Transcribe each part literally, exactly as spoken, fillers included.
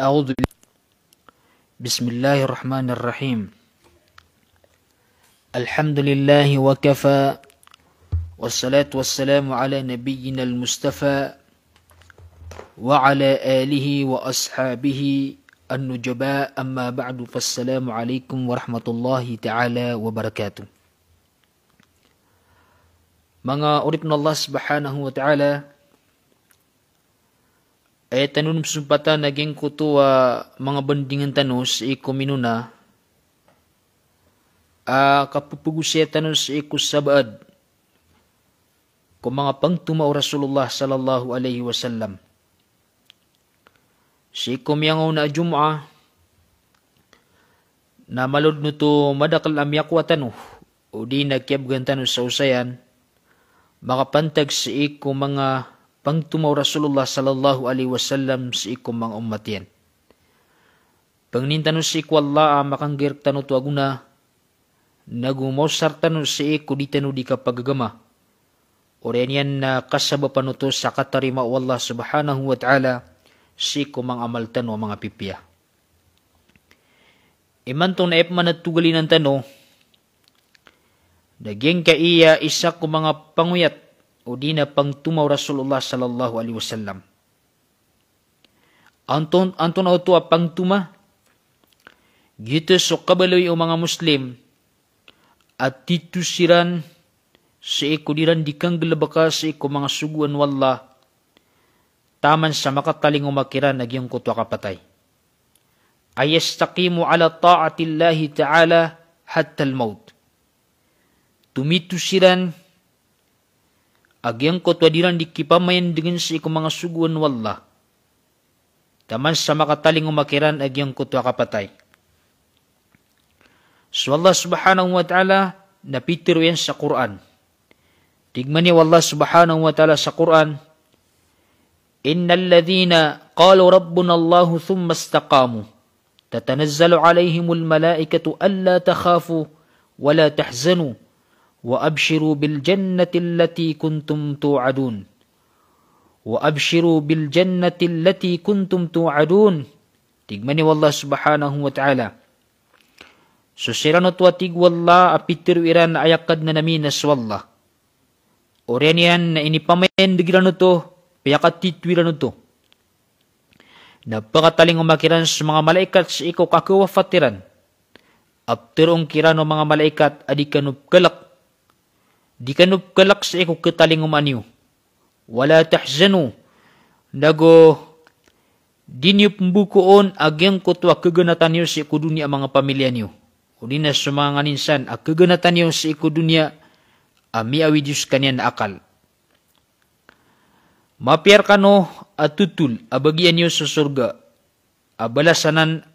أعوذ بال-، بسم الله الرحمن الرحيم. الحمد لله وكفى، والصلاة والسلام على نبينا المصطفى وعلى آله وأصحابه النجباء، أما بعد، فالسلام عليكم ورحمة الله تعالى وبركاته. Manga oripn o Allah subhanahu wa ta'ala, aya tano dn pzompatan a giyangkoto a manga bandingan tano sii ko minona a kapphagosaya tano sii ko sabaad ko manga pangtoma o Rasulullah sallallahu alaihi wasallam. Sii ko miyangaona a Jumu'ah, na malo dn oto madakl a miyakowa tano, odi na kiyabgan tano sa osayan, makapantag sii ko manga pangtoma o Rasulullah sallallahu alaihi wasallam sii ko manga ummat iyan. Pangnin tano sii ko Allah a makanggay rktano oto a gona, nago maosar tano sii ko di tano di kapagagama. Oriyan iyan na kasabapan oto sa katarima o Allah subhanahu wa ta'ala sii ko manga amal tano a manga pipiya. Imanto na ipmanatogalinan tano, na giyangkaiya isa ko manga pangoyat, odi na pangtoma o Rasulullah sallallahu alaihi wasallam. Anton-, antonaa oto a pangtoma? Giyoto so kabaloy o manga Muslim a tito siran sii ko di ran di kanggalbka sii ko manga sogoan o Allah, taman sa makatalingoma kiran a giyangkoto a kapatay. Ay yastaqimu ala ta'atillahi ta'ala hatta al-maut. Tomito siran a giyangkoto a di ran di kipamayandgn sii ko manga sogoan o Allah, taman sa makatalingoma kiran a giyangkoto a kapatay. So Allah subhanahu wa ta'ala na pitharo iyan sa Qur'an. Tig mambo o Allah subhanahu wa ta'ala sa Qur'an, "Innal ladhina qalu rabbunallahu thumma istaqamu, tatanazzalu alaihimul malaikatu alla takhafu wa la tahzanu, wa abshiru bil jannati allati kuntum tu'adun. Wa abshiru bil jannati allati kuntum tu'adun." Tig mambo o Allah subhanahu wa ta'ala, so siran oto a tig o Allah a pitharo iran a aya Kadnan ami na so Allah, oriyan iyan na inipamayandg iran oto, piyakatito iran oto, na pakatalingoma kiran so manga malaikat sii ko kakawafat iran. A ptharoon kiran o manga malaikat a di kano pkhalk, di kano pkhalk sii ko katalingomaan iyo. Wa la tahzanu, nago di niyo pmbokoon a giyangkoto a kaganatan iyo sii ko doniya a manga pamilya niyo, odi na so manga nganin san a kaganatan iyo sii ko doniya a miyaawid iyo skaniyan a akal. Mapiya rkano a totol a bagian iyo so sorga a balas anan,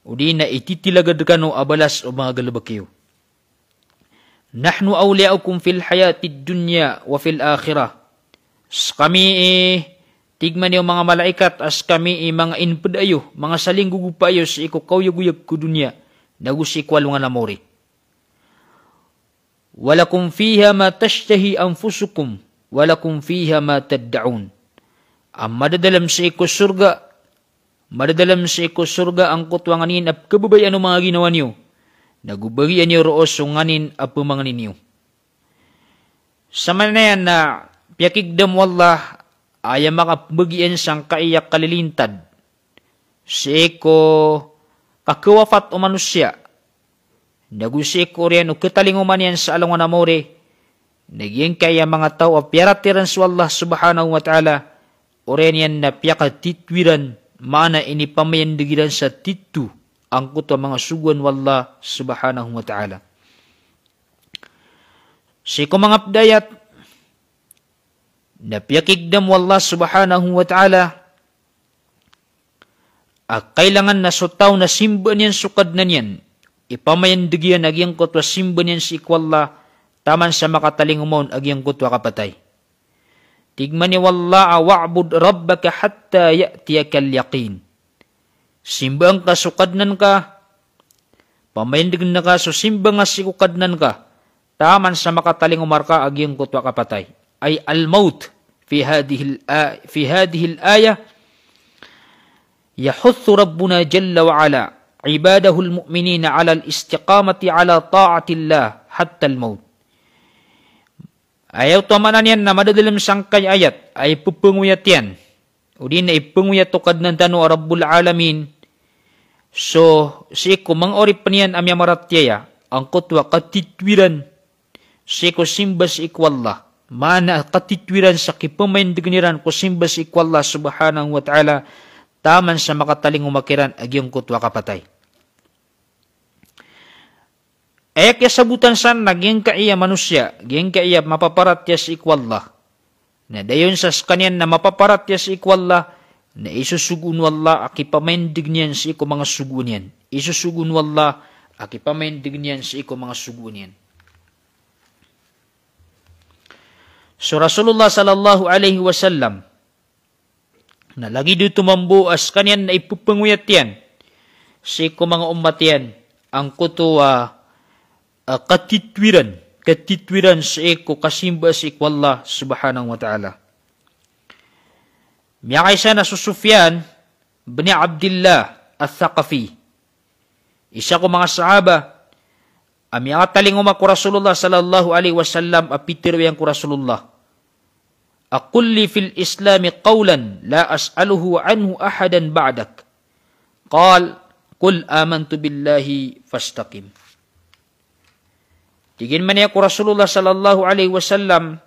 odi na ititilagad rkano a balas o manga galbk iyo. Nahnu awliya'ukum fil hayatid dunya wa fil akhirah. Skami i, tig mambo o manga malaikat, a skami i manga inpd iyo, manga salinggogopa iyo sii ko kaoyagoyag ko doniya, nago sii ko alongan a maori. Wa lakum fiha ma tashtahi anfusukum, wa lakum fiha ma tadda'un. A madadalm sii ko sorga, madadalm sii ko sorga angkoto a nganin a pkhababayaan o manga ginawa niyo, nago bagian iyo roo so nganin a pmangni niyo. Sa maana niyan na piyakigdam o Allah a aya makapmbagian sangkaya kalilintad sii ko kakawafat o manosiya, nago sii ko oriyan o katalingomaan iyan sa alongan a maori, na giyangkaya manga taw a piyaratiyaya ran so Allah subhanahu wa ta'ala, oriyan iyan na piyakatito iran, maana inipamayandg iran sa tito angkoto a manga sogoan o Allah subhanahu wa ta'ala. Sii ko manga pd a ayat, na piyakigdam o Allah subhanahu wa ta'ala a kailangan na so taw na simbaan iyan so Kadnan iyan, ipamayandg iyan a giyangkoto a simba niyan sii ko Allah, taman sa makatalingoma on a giyangkoto a kapatay. Tig mambo o Allah a, "Wa'bud rabbaka hatta ya'tiyakal yaqin." Simbaa ngka so Kadnan ka, pamayandgn ka so simba nga sii ko Kadnan ka, taman sa makatalingoma rka a giyangkoto a kapatay. Ay al-maut fi hadhihil a-, fi hadhihil ayah. Yahuthu Rabbuna jalla wa ala ibadahul mu'minina alal istiqamati ala ta'atillah hattal maut. Aya oto a maana niyan na madadalem sangkai a ayat a ipepengoyat iyan, odi na ipengoyat o Kadnan tano a Rabbul Alamin so sii ko manga oripen iyan a miyamaratiyaya angkoto a katitwiran sii ko simba sii ko Allah. Maana a katitwiran sa kipamaindegen iran ko simba sii ko Allah subhanahu wa ta'ala taman sa makatalingoma kiran a giyangkoto a kapatay. Aya kiyasabotan san na giyangkaiya manosiya, giyangkaiya mapaparatiya sii ko Allah, na dayon sa sekaniyan na mapaparatiya sii ko Allah, na isosogoon o Allah a kipamaindegen iyan sii ko manga sogoan iyan. Isosogoon o Allah a kipamaindegen iyan sii ko manga sogoan iyan. So Rasulullah sallallahu alaihi wasallam, na lagid oto mambo a sekaniyan na ipepengoyat iyan sii ko manga omat iyan angkoto a, a, katitwiran, katitwiran sii ko kasimba sii ko Allah subhanahu wa ta'ala. Miyakaisa na so Sufyan bin Abdillah Ath-Thaqafi, isa ko manga sahaba, a miyakatalingoma ko Rasulullah sallallahu alaihi wasallam a pitero iyan ko Rasulullah a, "Qul li fil Islami qawlan la as'aluhu anhu ahadan ba'dak." Qal, "Qul amantu billahi fastaqim." Tig iyan man iyan ko Rasulullah sallallahu alaihi wasallam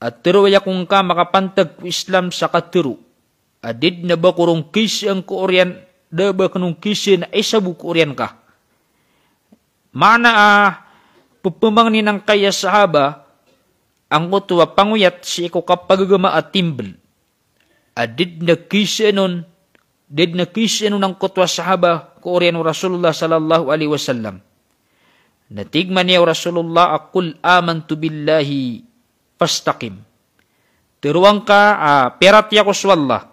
a, "Teroa ako ngka makapantag ko Islam sa katero a da den a ba ko ron kaisaan ko oriyan, da a ba ko ron kaisaan a isa bo ko oriyan ka." Maana a pepemangnin angkaya sahaba angkoto a pangoyat sii ko kapagagama a timbel a da den a kaisaan on, da den a kaisaan on angkoto a sahaba ko oriyan o Rasulullah sallallahu alaihi wasallam. Na tig man iyan o Rasulullah a, "Qul amantu billahi fastaqim." Teroa ngka a piyaratiyaya ko so Allah.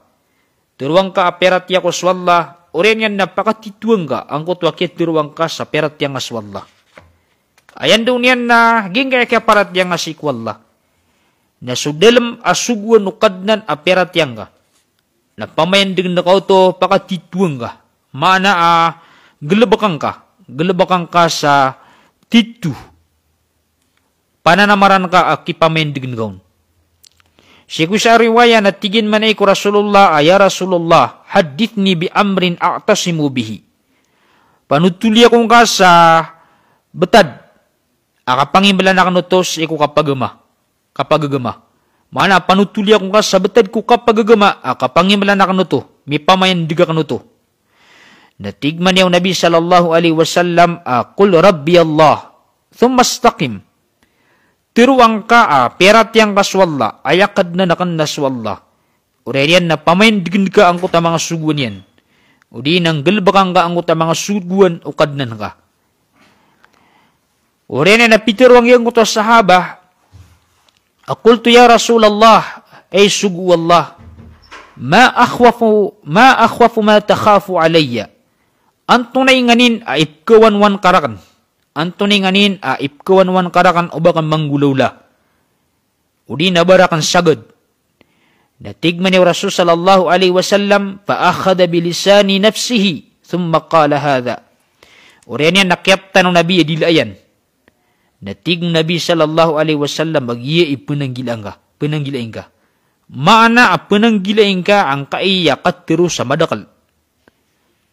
Teroa ngka a piyaratiyaya ko so Allah. Oriyan iyan na pakatitoa ngka angkoto a kiyateroa ngka sa piyaratiyaya ngka so Allah. Aya ndao niyan na giyangkaya kiyaparatiyaya ngka sii ko Allah na so dalem a sogoan o Kadnan a piyaratiyaya ngka. Na pamaindegen ka oto, pakatitoa ngka. Maana a galebeka ngka, galebeka ngka sa tito. Pananamaran ka a kipamaindegen ka on. Sii ko isa a riwaya na tig iyan man iyan ko Rasulullah a, "Ya Rasulullah, haddithni bi amrin a'tasimu bihi." Panotoli ako ngka sa betad a kapangimelan aken oto sii ko kapagama, kapagagama. Maana, panotoli ako ngka sa betad ko kapagagama a kapangimelan aken oto, mipamaindeg aken oto. Na tig man iyan o Nabi sallallahu alaihi wasallam a, "Qul Rabbi Allah, thumma istaqim." Teroa ngka a piyaratiyaya ngka so Allah, aya Kadnan aken na so Allah. Oriyan iyan na pamaindegen ka angkoto a manga sogoan iyan. Odi na nggalebeka ngka angkoto a manga sogoan o Kadnan ka. Oriyan iyan na piteroa ngka angkoto a sahaba a, "Qultu ya Rasulallah, ay sogo o Allah, ma akhwafu, ma akhwafu ma takhafu alayya?" Antonaa i nganin a ipkhawanwan ka raken? Antonaa i nganin a ipkhawanwan ka raken o ba ka manggolawla odi na ba raken sagad? Na tig man iyan o Rasul sallallahu alaihi wasallam, fa akhadha bi lisani nafsihi, thumma qala hadha. Oriyan iyan na kiyaptan o Nabi a dila iyan. Na tig o Nabi sallallahu alaihi wasallam a giya i penanggila ngka, penanggila ngka. Maana a penanggila ngka angkaya katero sa madakel.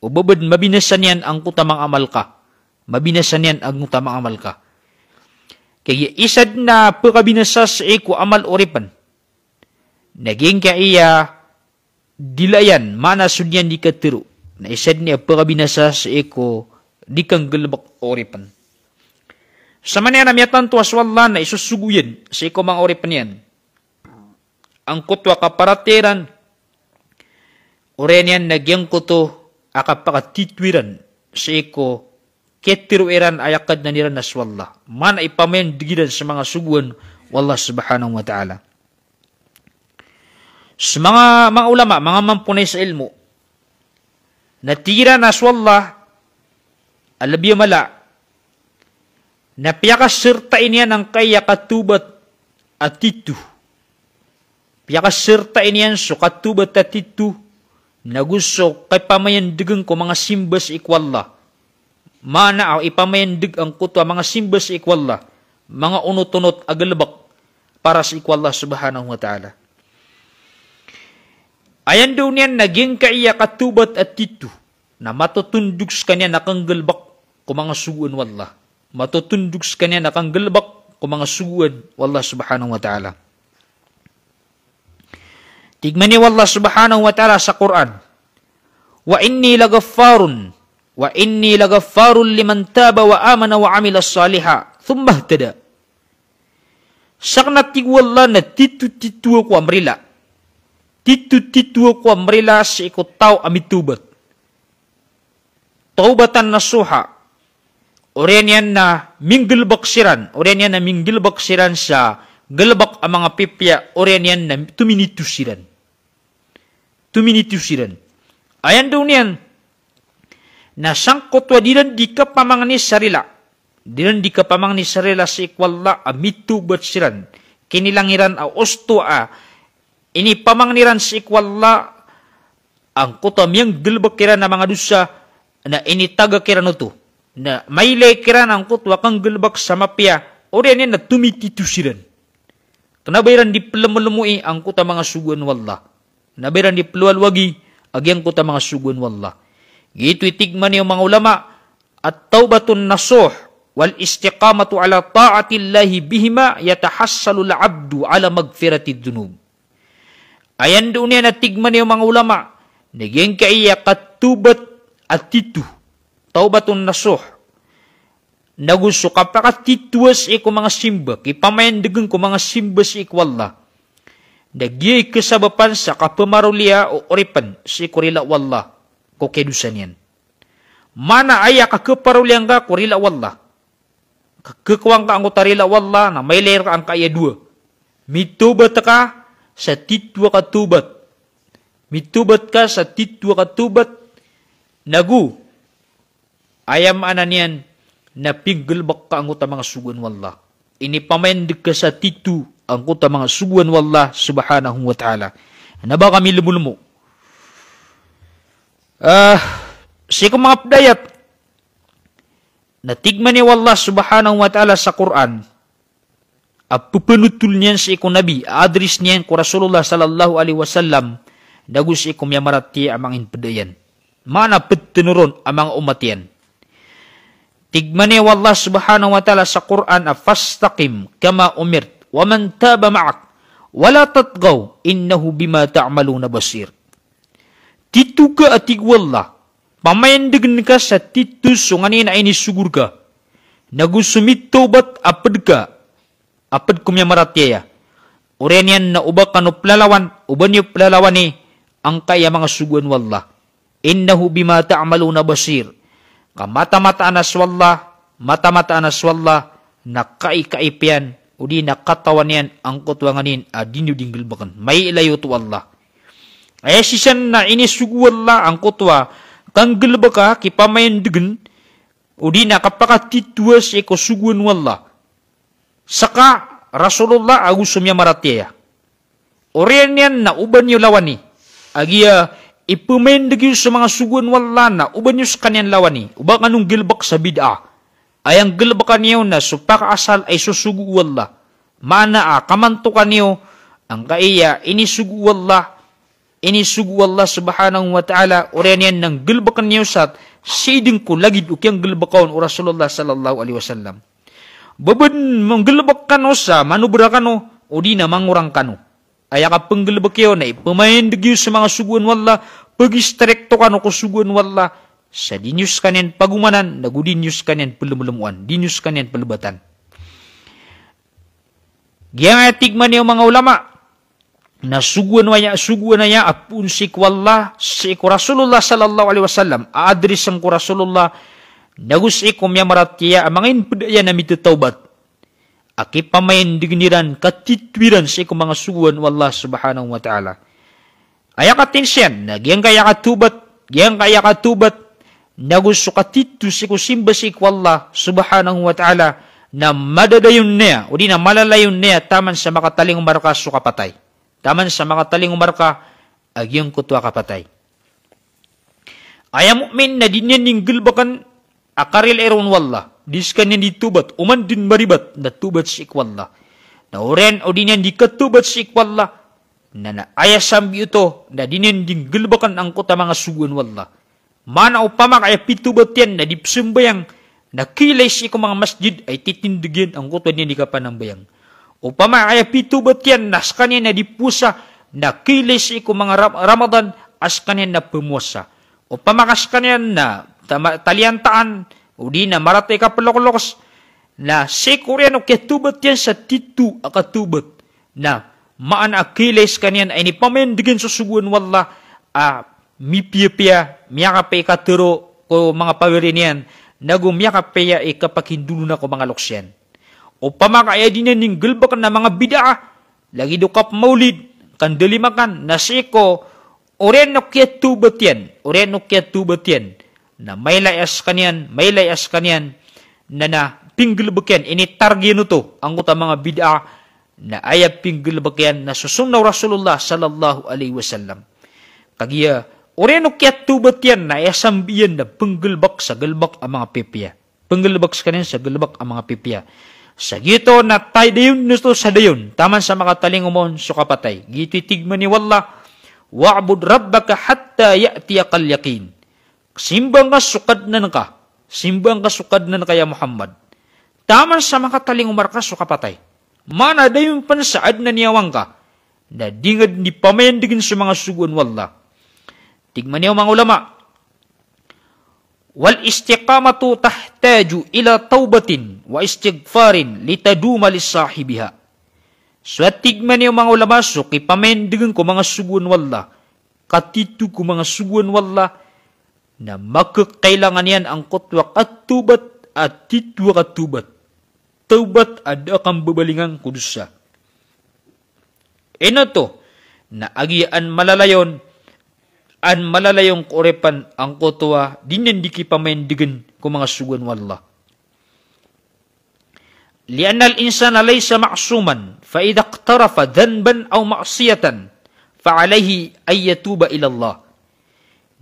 O ba den mabinasa niyan angkoto a manga amal ka. Mabinasa niyan angkoto a manga amal ka. Kagiya isa den a pekabinasa sii ko amal o oripen na giyangkaya dila iyan, maana so di niyan di katero, na isa den a pekabinasa sii ko di kanggalebek o oripen. Samanaya na miyatanto a so Allah na isosogo iyan sii ko manga oripen iyan angkoto a kaparatiyaya iran, oriyan iyan na giyangkoto a kapakatito iran sii ko kiyatero iran a aya Kadnan iran na so Allah. Maana ipamaindeg iran sa manga sogoan o Allah subhanahu wa ta'ala. So manga, manga ulama, manga mamponay sa ilmo, na tig iran a so Allah a lebi a mala na piyakasertai niyan angkaya katobat a tito. Piyakasertai niyan so katobat a tito nago so kapamayandegen ko manga simba sii ko Allah. Maana a ipamayandeg angkoto a manga simba sii ko Allah, manga onot-onot a galebek para sii ko Allah subhanahu wa ta'ala. Aya ndao niyan na giyangkaya katobat a tito na matotondog sekaniyan a kanggalebek ko manga sogoan o Allah. Matotondog sekaniyan a kanggalebek ko manga sogoan o Allah subhanahu wa ta'ala. Tig mambo o Allah subhanahu wa ta'ala sa Qur'an, "Wa inni laghaffarun, wa inni laghaffarun liman taba wa amana wa amila salihan, thumma ihtada." Sakn, a tig o Allah, na tito-tito ako a merila. Tito-tito ako a merila sii ko taw a mitobat. Tawbatan nasuha. Oriyan iyan na minggalebek siran, oriyan iyan na minggalebek siran sa galebek a manga pipiya, oriyan iyan na tominito siran. Tominito siran. Aya ndao niyan na sangkoto a di iran di kapamangni sa rila. Di iran di kapamangni sa rila sii ko Allah a mitobat siran. Kinilang iran a osto a inipamangni iran sii ko Allah angkoto a miyanggalebek iran a manga dosa, na initagak iran oto. Na mailay kiran angkoto a kanggalebek sa mapiya, oriyan iyan na tomitito siran. Kena ba iran di pelemelemoi angkoto a manga sogoan o Allah. Kena ba iran di pelowalowagi a giyangkoto a manga sogoan o Allah. Giyoto i tig mambo o manga ulama, "At-tawbatun nasuh wal istiqamatu ala ta'atillahi bihima yatahassalul abdu ala maghfiratidh dhunub." Aya ndao niyan, a tig mambo o manga ulama, na giyangkaya katobat a tito, tawbatun nasuh, nago so kapakatito sii ko manga simba, kipamayandegen ko manga simba sii ko Allah, na giya i kasabapan sa kapemaroliya o oripen sii ko rila o Allah ko kiyadosa niyan. Maana aya kakeparoliya ngka ko rila o Allah, kekowa ngka angkoto a rila o Allah, na mailay rka angkaya dowa. Mitobat ka sa tito a katobat. Mitobat ka sa tito a katobat. Nago, aya maana niyan na pinggalebek ka angkoto a manga sogoan o Allah. Inipamayandeg ka sa tito angkoto a manga sogoan o Allah subhanahu wa ta'ala. Na ba ka milemolemo. Ah, sii ko manga ped a ayat, na tig mambo o Allah subhanahu wa ta'ala sa Qur'an, a pepenotol niyan sii ko Nabi, a address niyan ko Rasulullah sallallahu alaihi wasallam, nago sii ko miyamaratiyaya a manga iniped iyan. Maana ped tenoron a manga omat iyan. Tig mambo o Allah subhanahu wa ta'ala sa Qur'an a, "Fastaqim kama umirt, wa man taba ma'ak, wa la tatghaw, innahu bima ta'maluna basir." Tito ka, a tig o Allah, pamayandegen ka sa tito so nganin a inisogo rka. Nago so mitobat a ped ka, a ped ko miyamaratiyaya. Oriyan iyan na oba kano pelalawan, oba niyo pelalawani angkaya manga sogoan o Allah. Innahu bima ta'maluna basir. Ka mataan-mataan a so Allah, mataan-mataan a so Allah na kaikaip iyan, odi na katawan iyan angkoto a nganin a di niyo di nggalebeken. Mailay oto o Allah. Aya sii san na inisogo o Allah angkoto a kanggalebek a kipamayandegen, odi na kapakatito sii ko sogoan o Allah. Seka Rasulullah ago so miyamaratiyaya. Oriyan iyan na oba niyo lawani. A giya ipemayandeg iyo so manga sogoan o Allah na oba niyo sekaniyan lawani. Oba kano nggalebek sa bid'ah. Aya nggalebeka niyo na so pakaasal a isosogo o Allah. Maana a kamantoka niyo angkaya inisogo o Allah, inisogo o Allah subhanahu wa ta'ala, oriyan iyan na nggalebeken iyo sa sii den ko lagid o kiyanggalebeka on o Rasulullah sallallahu alaihi wasallam. Ba ben manggalebek kano sa manobra kano, odi na mangorang kano. Aya kapenggalebek iyo na ipemayandeg iyo so manga sogoan o Allah, pegistrikto kano ko sogoan o Allah, sa di niyo sekaniyan pagomanan, nago di niyo sekaniyan pelemelemoan, di niyo sekaniyan pelebatan. Giyangkaya tig mambo o manga ulama, na sogoan aya, sogoan aya a poon sii ko Allah, sii ko Rasulullah sallallahu alaihi wasallam, a address ko Rasulullah, nago sii ko miyamaratiyaya a manga iniped iyan a mitetawbat. A kipamayandegen iran, katito iran sii ko manga sogoan o Allah subhanahu wa ta'ala. Aya katinsiyan, na giyangkaya katobat, giyangkaya katobat, nago so katito sii ko simba sii ko Allah subhanahu wa ta'ala, na madadayon niya, odi na malalayon niya, taman sa makatalingoma rka so kapatay. Taman sa makatalingoma rka a giyangkoto a kapatay. Aya mu'min na di niyan di nggalbkn a karila iron o Allah, di skaniyan di tobat, oman dn maribat na tobat sii ko Allah. Na oriyan o di niyan di katobat sii ko Allah, na, na aya sambi oto na di niyan di nggalbkn angkoto a manga sogoan o Allah. Maana opama ka aya pitobat iyan na di pzambayang, na kiilay sii ko manga masjid a ititindg iyan angkoto a di niyan di kapanambayang. Opama ka aya pitobat iyan na skaniyan na di powasa, na kiilay sii ko manga Ra-, Ramadan a skaniyan na pmowasa. Opama ka skaniyan na tama-, taliyantaan, odi na marata i kaplokloks, na sii ko oriyan o kiyatobat iyan sa tito a katobat. Na maana a kiilay skaniyan a inipamayandg iyan so sogoan o Allah a mipiyapiya, miyakapiya i katharo ko manga pawiri niyan, nago miyakapiya i kapakindolona ko manga loks iyan. Opama ka aya di niyan di nggalbkn a manga bid'ah, lagid o kapmaolid, kandalimakan, na sii ko oriyan o kiyatobat iyan, oriyan o kiyatobat iyan, na mailay a skaniyan, mailay a skaniyan, na, na pinggalbk iyan, initarg iyan oto angkoto a manga bid'ah, na aya pinggalbk iyan na so sunnah o Rasulullah sallallahu alaihi wasallam. Kagiya oriyan o kiyatobat iyan na aya sambi iyan na pnggalbk sa galbk a manga pipiya. Pnggalbk skaniyan sa galbk a manga pipiya. Sa giyoto na tay dayon oto sa dayon, taman sa makatalingoma on so kapatay. Giyoto i tig mambo o Allah, "Wa'bud rabbaka hatta ya'tiyakal yaqin." Simba ngka so Kadnan ka. Simba ngka so Kadnan ka, ya Muhammad, taman sa makatalingoma rka so kapatay. Maana dayon pn sa adn a niyawa ngka na di ngka dn di pamayandgn so manga sogoan o Allah. Tig mambo o manga ulama, "Wal istiqamatu tahtaju ila tawbatin wa istighfarin litaduma li sahibiha." So, a tig mambo o manga ulama, so kipamayandgn ko manga sogoan o Allah, katito ko manga sogoan o Allah, na makakailangan iyan angkoto a katobat a tito a katobat. Tawbat a da a kambabalingan ko dosa. Ino oto? Na agiya an malalayon, an malalayon ko oripan angkoto a di niyan di kipamayandgn ko manga sogoan o Allah. "Li'annal insana laysa ma'suman, fa idha iqtarafa dhanban aw ma'siyatan, fa alayhi an yatuba ila Allah."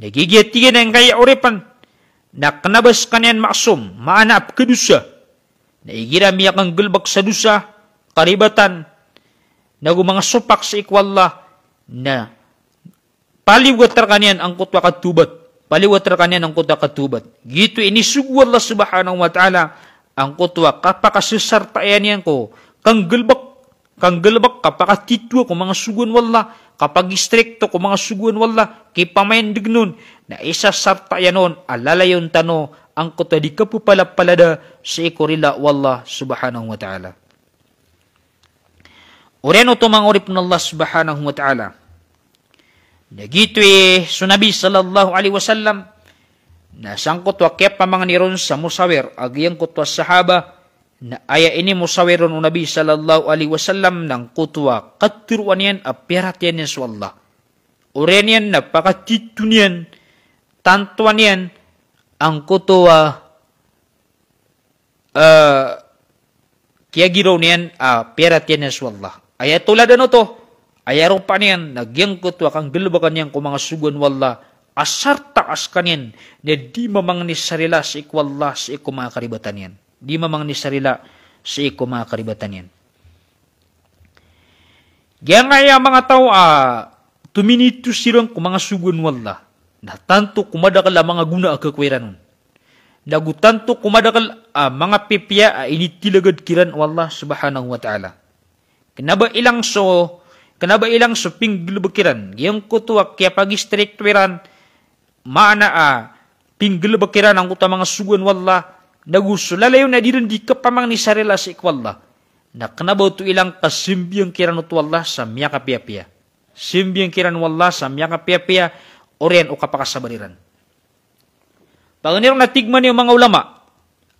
Na giya, tig iyan, angkaya oripan na kna ba skaniyan ma'sum, maana a pkhadosa. Na igira miyakanggalbk sa dosa, karibatan, nago manga sopak sii ko Allah, na paliwat rkaniyan angkoto a katobat. Paliwat rkaniyan angkoto a katobat. Giyoto i inisogo o Allah subhanahu wa ta'ala angkoto a kapakasasartaya niyan ko kanggalbk, kanggalbk, kapakatitoa ko manga sogoan o Allah, kapagistrikto ko manga sogoan o Allah, kipamayandgn on, na isasarta iyan on a lalayon tano angkoto a di kapepalapalada sii ko rila o Allah subhanahu wa ta'ala. Oriyan oto, manga oripn o Allah subhanahu wa ta'ala. Na giyoto i so Nabi sallallahu alaihi wasallam, na sangkoto a kiyapamangni ron sa mosawir a giyangkoto a sahaba, na aya inimosawir ron o Nabi sallallahu alaihi wasallam na angkoto a katharoa niyan a piyaratiyaya niyan so Allah. Oriyan iyan na pakatitoa niyan, tantoa niyan angkoto a, eh, kiyagiraw niyan a piyaratiyaya niyan so Allah. Aya toladan oto, aya ropa niyan na giyangkoto a kanggalbka niyan ko manga sogoan o Allah a sarta a skaniyan na di mamangni sa rila sii ko Allah, sii ko manga karibatan iyan. Di mamangni sa rila sii ko manga karibatan iyan. Giyangkaya manga taw a tominito siran ko manga sogoan o Allah, na tanto ko madakl a manga gona a khakowa iran on, nago tanto ko madakl a manga pipiya a initilagad kiran o Allah subhanahu wa ta'ala. Kna ba ilang so, kna ba ilang so pinggalbk iran giyangkoto a kiyapagistrikto iran, maana a pinggalbk iran angkoto a manga sogoan o Allah, nago so lalayon a di ran di kapamangni sa rila sii ko Allah, na kna ba oto ilang ka smbiyang kiran oto o Allah sa miyakapiyapiya. Smbiyang kiran o Allah sa miyakapiyapiya, oriyan o kapakasabar iran. Paganay ron na tig mambo o manga ulama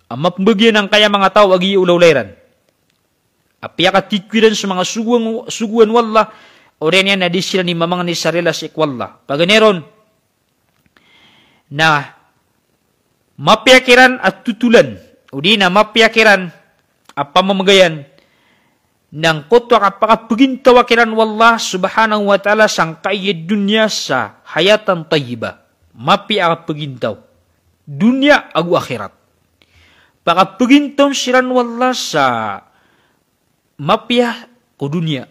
a mapmbagian angkaya manga taw a giya olaola iran a piyakatito iran so manga sogoan, sogoan o Allah, oriyan iyan na di siran di mamangni sa rila sii ko Allah. Paganay ron na mapiya kiran a totolan, odi na mapiya kiran a pamamagayan, na angkoto a kapakapagintawa kiran o Allah subhanahu wa ta'ala sangkaya dunya sa hayatan tayyibah. mapiya a kapagintaw, doniya ago akhirat. Pakapagintaw siran o Allah sa mapiya ko doniya,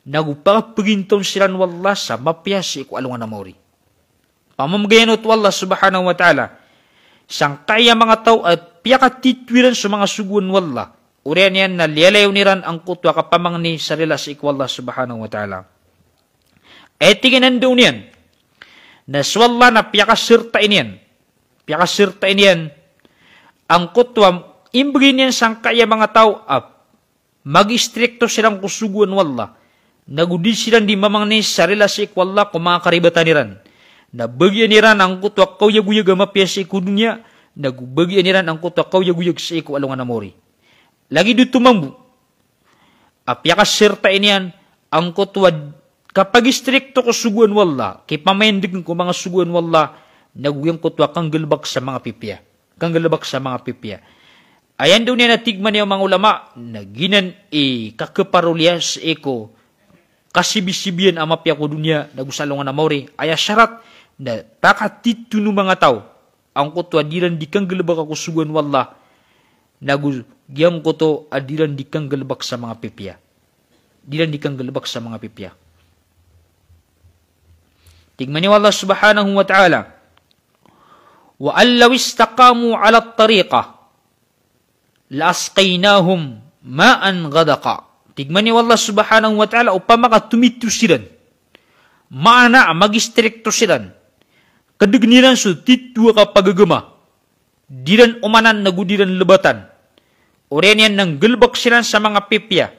nago pakapagintaw siran o Allah sa mapiya sii ko alongan a maori. Pamamagayan oto o Allah subhanahu wa ta'ala sangkai a manga taw a piyakatito iran so manga sogoan o Allah. Oriyan iyan na liyalayon iran angkoto a kapamangni sa rila sii ko Allah subhanahu wa ta'ala. Aya tig iyan a anda on iyan na so Allah na piyakasarta iyan, piyakasarta iyan angkoto a imbegay niyan sangkai a manga taw a magistrikto siran ko sogoan o Allah, nago di siran di mamangni sa rila sii ko Allah ko manga karibatan iran. Na bagian iran angkoto a kaoyagoyag a mapiya sii ko doniya, nago bagian iran angkoto a kaoyagoyag sii ko alongan a maori. Lagid oto mambo a piyakasarta iyan angkoto a kapagistrikto ko sogoan o Allah, kipamaindeg ko manga sogoan o Allah, nago giyangkoto a kanggalebek sa manga pipiya. Kanggalebek sa manga pipiya. Aya anda on iyan a tig man iyan o manga ulama, na giyanan i kakaparoliya sii ko kasibisibiyan a mapiya ko doniya, nago sa alongan a maori. Aya sarat na pakatito o manga taw angkoto a di iran di kanggalebeka ko sogoan o Allah, nago giyangkoto a di iran di kanggalebek sa manga pipiya. Di iran di kanggalebek sa manga pipiya. Tig man iyan o Allah subhanahu wa ta'ala, "Wa an law istaqamu 'alat tariqah la asqaynahum ma'an ghadaqa." Tig man iyan o Allah subhanahu wa ta'ala, opama ka tomito siran, maana a magistrikto siran, kedegen iran so tito a kapagagama, di iran omanan nago di iran lebatan, oriyan iyan na nggalebek siran sa manga pipiya,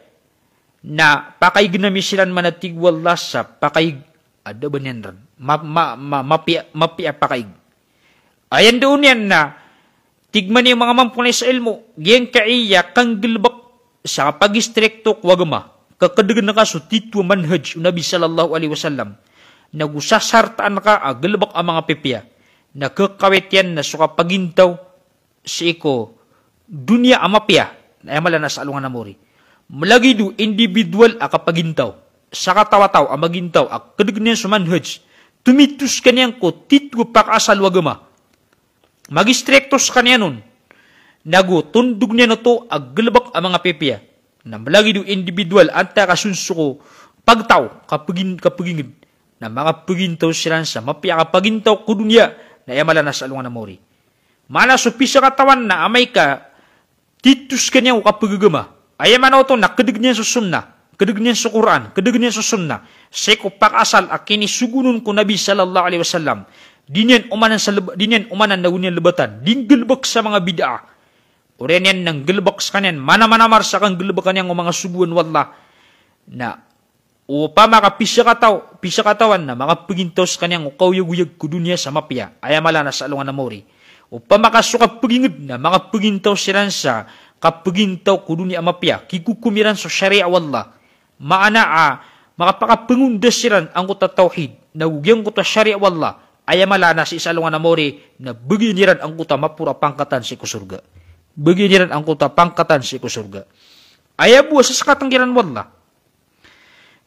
na pakaig ami siran man a tig o Allah sa pakaig a da ba niyan ran. Ma-, ma-, ma-, mapiya, mapiya pakaig. Aya anda on iyan na tig man iyan o manga mamponay sa ilmo, giyangkaya kanggalebek sa kapagistrikto ko agama, kekedegen ka so tito a manhaj o Nabi sallallahu alaihi wasallam, nago sasartaan ka a galebek a manga pipiya, na kekawit iyan na so kapagintaw sii ko doniya a mapiya, na aya mala na sa alongan a maori. Malagid o individual a kapagintaw, sakataw a taw a magintaw a kedegen iyan so manhaj, tomito sekaniyan ko tito a pakaasal o agama, magistrikto sekaniyan on, nago tondog niyan oto a galebek a manga pipiya. Na malagid o individual antaa ka sonso ko pagtaw, kapegin-, kapeginged, na makapegintaw siran sa mapiya a kapagintaw ko doniya, na aya mala na sa alongan a maori. Maana so pisakatawan na amay ka tito sekaniyan ko kapagagama. Aya maana oto na kedegen iyan so sunnah, kedegen iyan so Qur'an, kedegen iyan so sunnah, sii ko pakaasal a kinisogoon on ko Nabi sallallahu alaihi wasallam. Di niyan omanan sa leb-, di niyan omanan nago niyan lebatan. Di nggalebek sa manga bid'ah. Oriyan iyan na nggalebek sekaniyan, manamanamar sa kanggalebekan iyan o manga sogoan o Allah. Na opama ka pisakataw, pisakatawan na makapegintaw sekaniyan o kaoyagoyag ko doniya sa mapiya, aya mala na sa alongan a maori. Opama ka so kapeginged na makapegintaw siran sa kapegintaw ko doniya a mapiya, kikokom iran so shariah o Allah. Maana a makapakapengondas siran angkoto a tawhid, nago giyangkoto a shariah o Allah, aya mala na sii sa alongan a maori, na begian iran angkoto a maporo a pangkatan sii ko sorga. Begian iran angkoto a pangkatan sii ko sorga. Aya bo a sasakatan kiran o Allah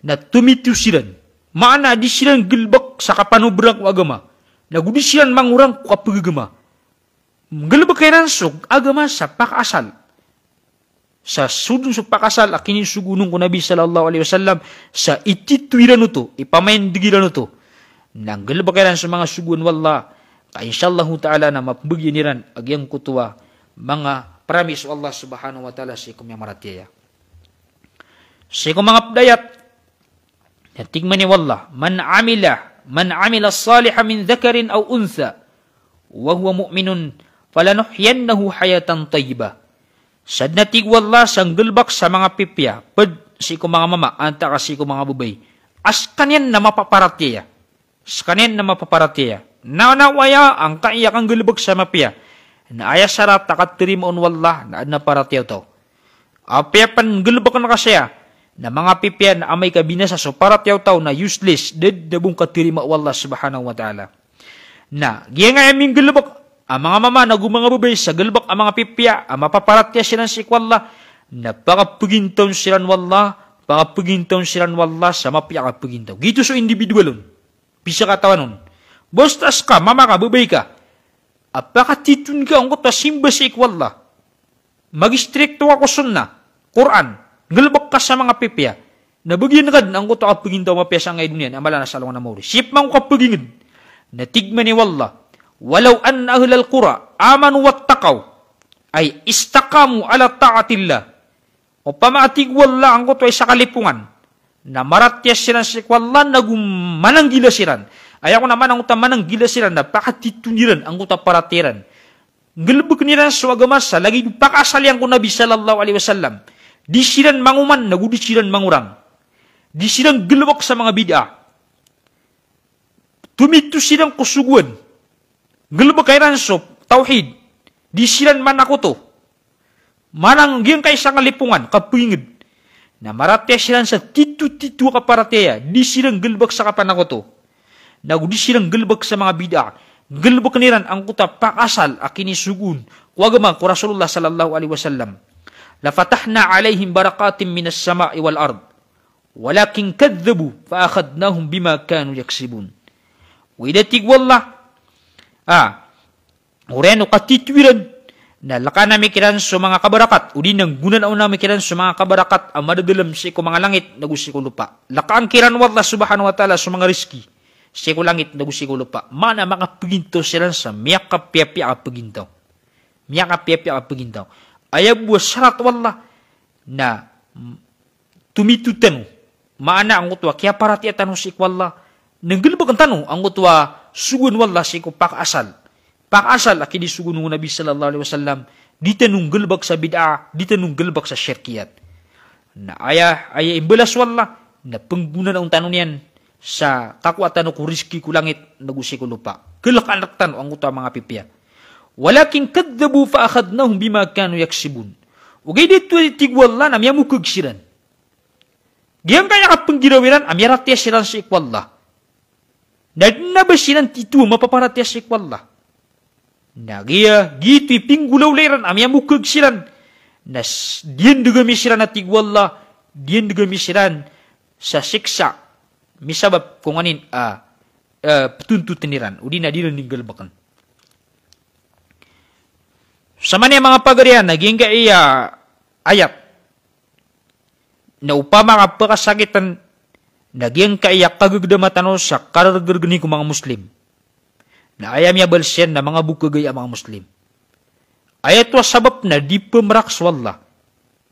na tomito siran. Maana a di siran nggalebek sa kapanoberan ko agama, nago di siran mangorang ko kapagagama. Nggalebeka iran so agama sa pakaasal. Sa sodon so pakaasal a kinisogoon ko Nabi sallallahu alaihi wasallam, sa itito iran oto, ipamaindeg iran oto. Na nggalebeka iran so manga sogoan o Allah, ka insha Allahu ta'ala na mapebegian iran a giyangkoto a manga promise o Allah subhanahu wa ta'ala sii ko miyamaratiyaya. Sii ko manga ped a ayat, na tig man iyan o Allah, "Man amila, man amila salihan min dhakarin aw untha, wa huwa mu'minun, falanuhyiyannahu hayatan tayyibah." Sadn a tig o Allah sa nggalebek sa manga pipiya, ped sii ko manga mama, antaa ka sii ko manga babay, a sekaniyan na mapaparatiyaya. Sekaniyan na mapaparatiyaya. Na, na aya angkaya kanggalebek sa mapiya, na aya sarat a katarimaan o Allah na adn a paratiyaya o taw. Apiya pen nggalebeken ka saya, na manga pipiya na amay ka binasa so paratiyaya o taw na useless, da dn a bo ngkatarima o Allah subhanahu wa ta'ala. Na giyangkaya minggalebek a manga mama nago manga babay sa galebek a manga pipiya a mapaparatiyaya siran sii ko Allah, na pakapegintaw siran o Allah, pakapegintaw siran o Allah sa mapiya a kapegintaw. Giyoto so individual on. Pisakatawan on. Basta ska, mama ka, babay ka, a pakatitoon ka angkoto a simba sii ko Allah. Mag-istrikto ka ko sunnah, Qur'an, nggalbk ka sa manga pipiya. Na bagian ka dn angkoto a kapagintaw a mapiya sangkai a doniya, na mala na sa alongan a maori. Sii pman ko kapagingd. Na tig man o Allah, "Walaw anna ahlal qura amanu wattaqaw," ay istaqamu ala ta'atillah. Opama a tig o Allah angkoto a isa ka lipongan na maratiyaya siran sii ko Allah nago mananggila siran. Aya kon a maana angkoto a mananggila siran na pakatitoon iran angkoto a paratiyaya iran. Nggalbkn iran so agama sa lagid o pakaasal iyan ko Nabi sallallahu alaihi wasallam. Di siran mangoman nago di siran mangorang. Di siran nggalbk sa manga bid'ah. Tomito siran ko sogoan. Nggalbka iran so tawhid. Di siran manakoto. Manang giyangkai sangka lipongan, kapagingd. Na maratiyaya siran sa titotito a kaparatiyaya. Di siran nggalbk sa kapanakoto. Nago di siran nggalbk sa manga bid'ah. Nggalbkn iran angkoto a pakaasal a kinisogoon ko agama ko Rasulullah sallallahu alaihi wasallam. "Lafatahna alaihim barakatim minas sama'i wal ard. Walakin kadhdhabu fa akhadhnahum bima kanu yaksibun." Ogaid a tig o Allah, ah, oriyan o katito iran, na lkaan ami kiran so manga kabarakat, odi na nggonanaon ami kiran so manga kabarakat a madadalm sii ko manga langit nago sii ko lopa. Lakaan kiran o Allah subhanahu wa ta'ala so manga rizki sii ko langit nago sii ko lopa. Maana makapagintaw siran sa miyakapiyapiya a kapagintaw. Miyakapiyapiya a kapagintaw. Aya bo a sarat o Allah na tomito tano. Maana angkoto a kiyaparatiyaya tano sii ko Allah, na nggalbkn tano angkoto a sogoan o Allah sii ko pakaasal. Pakaasal a kinisogoon o Nabi sallallahu alaihi wasallam, di tano nggalbk sa bid'ah, di tano nggalbk sa shirkiyat. Na aya, aya imbalas o Allah, na pnggonanaon tano niyan sa kakowa tano ko rizki ko langit nago sii ko lopa. Kalkaan rktano angkoto a manga pipiya. "Walakin kadhdhabu fa akhadhnahum bima kanu yaksibun." Ogaid a tig o Allah na miyamokg siran. Giyangkaya kapnggiraw iran a miyaratiyaya siran sii ko Allah. Na dn a ba siran tito a mapaparatiyaya sii ko Allah. Na giya, giyoto i pinggolawla iran a miyamokg siran. Na s-, diyandg ami siran a tig o Allah, diyandg ami siran sa siksa. Misabap ko nganin a, eh, ptontotn iran. Odi na di iran nggalbkn. Samaniya manga pagariya na giyangkaya ayat. Na opama ka pkasakitn, na giyangkaya kagagdama tano sa karargrgni ko manga Muslim. Na aya miyabals iyan na manga bokagay a manga Muslim. Aya oto a sabap na di pmrak so Allah.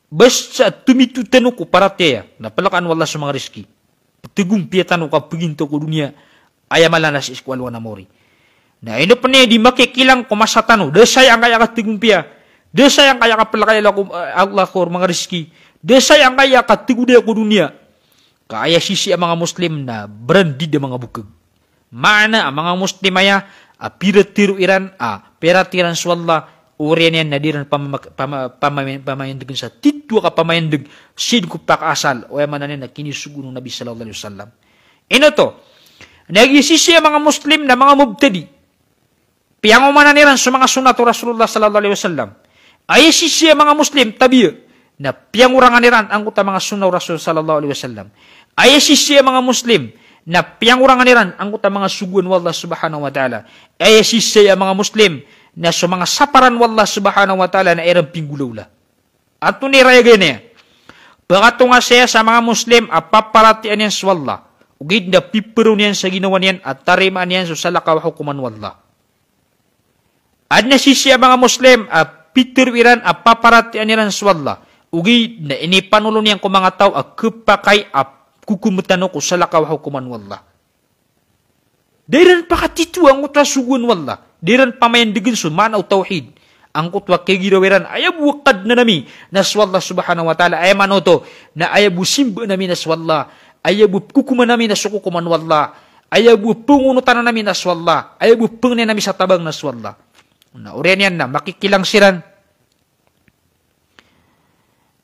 Basta tomito tano ko paratiyaya, na plakaan o Allah so manga rizki. Ptgompiya tano ko kapagintaw ko doniya, aya mala na sii ko alongan a maori. Na ino pn i di makikilang ko masa tano, da saya angkaya katgompiya, da saya angkaya kaplakay o Allah ko, eh, Allah ko manga rizki, da saya angkaya katgodaya ko doniya. Ka aya sisii a manga Muslim na branded a manga bokag. Maana a manga Muslim aya a piratiyaya iran, a piratiyaya iran so Allah, oriyan iyan na di iran pama-, pama-, pama-, pamayandgn sa tito a kapamayandg sii ko pakaasal, o aya maana niyan na kinisogoon o Nabi sallallahu alaihi wasallam. Ino oto? Na aya sisii a manga Muslim na manga mubtadi. Piyangomanan iran so manga sunnat o Rasulullah sallallahu alaihi wasallam. Aya sisii a manga Muslim, tabiya, na piyangorangan iran angkoto a manga sunnah o Rasul sallallahu alaihi wasallam. Aya sisii a manga Muslim, na piyangorangan iran angkoto a manga sogoan o Allah subhanahu wa ta'ala. Aya sisii a manga Muslim, na so manga saparan o Allah subhanahu wa ta'ala na iran pinggolawla. Antonaa i rayag iyan aya? Pakatonga saya sa manga Muslim a paparatiyayaan iyan so Allah, ogaid na piparao niyan sa ginawa niyan a tarimaan iyan so salakaw a hokoman o Allah. Adn a sisii a manga Muslim a pitero iran a paparatiyayaan iran so Allah, ogaid na inipanolon iyan ko manga taw a khapakay a kokoman tano ko salakaw a hokoman o Allah. Da iran pakatitoa angkoto a sogoan o Allah. Da iran pamayandgn so maana o tawhid. Angkoto a kagiraw iran, aya bo a Kadnan ami na so Allah subhanahu wa ta'ala. Aya maana oto na aya bo a simbaan ami na so Allah. Aya bo a pkokoman ami na so kokoman o Allah. Aya bo a pangonotan ami na so Allah. Aya bo a pangnin ami sa tabang na so Allah. Na oriyan iyan na makikilang siran.